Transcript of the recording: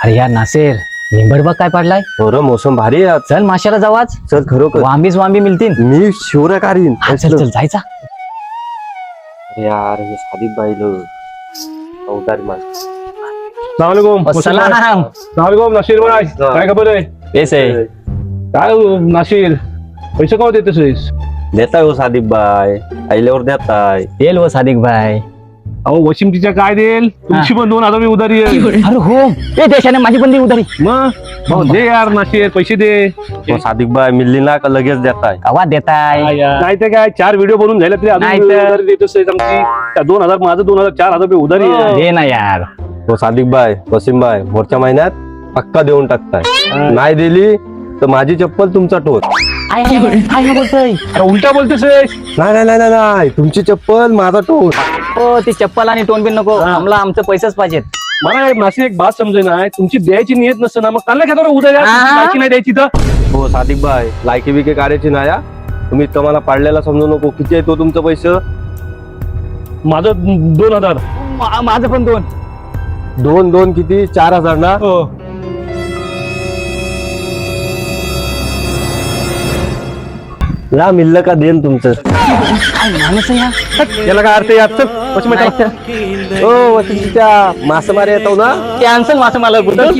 अरे यार नासेर, निंबड बघ काय पडलाय. हो रे, मोसम भारी आहे आज. चल, माशाला जाऊ आज. चल, खरोखर. वांबीच वांबी मिळतील. मी शिवरा कारीन. हा, चल चल, जायचा. अरे यार, हे सादिक बाईल अवतारी माणसं. सलामकुम. सलाम. सलामकुम नासिर भाई, काय खबर आहे? बेस आहे. काय हो, नासिर, पैसे का देतेस? देताय हो सादिक बाय, आईल्यावर देताय. देल हो सादिक भाई. अहो, वशिमतीच्या काय देईल? तुमची पण 2000 मी उधारी आहे. अरे हो, ए देशाने माझी पण दे उधारी. मग भाऊ, दे यार नासिर, पैसे दे. हो सादिक बाय, मिळली ना का लगेच देताय. कवा देताय? नाही तर काय, चार व्हिडिओ बनवून झाले तरी अजून नाही तर. उधारी देतोस आमची. त्या 2000, माझं 2000, 4000 रुपये उधारी आहे. दे ना यार. हो सादिक बाय, वसीम बाय, मोरच्या महिन्यात पक्का देऊन टाकताय. नाही दिली तर माझी चप्पल तुमचा टोच. I, I, I, काय बोलतोय? अरे, उलटा बोलतेस. नाही नाही नाही नाही, नाही, तुमची चप्पल माझा टोच. हो, ती चप्पल आणि टोन बिन नको आम्हाला, आमचं पैसेच पाहिजेत. मला एक नासिर एक बात समजे ना, तुमची द्यायची नियत नसतं ना, मग काल घेतो रे उधारी यार? हा. द्यायची नाही द्यायची तर. हो सादिक बाय, लायकी बिकी काढायची ना या. तुम्ही तुम्हाला पाडलेला समजू नको. किती आहे तो तुमचं पैसे? माझं 2000. माझं पण दोन. दोन दोन किती, 4000 ना? हो. ना मिळलं का देन तुमचं. काय माणूस आहे हा. याला काय अर्थ आहे यार? चल, वशिम भाई, चला. हो, वसीमच्या मासेमारी येतो ना. कॅन्सल मासं मला कुठं.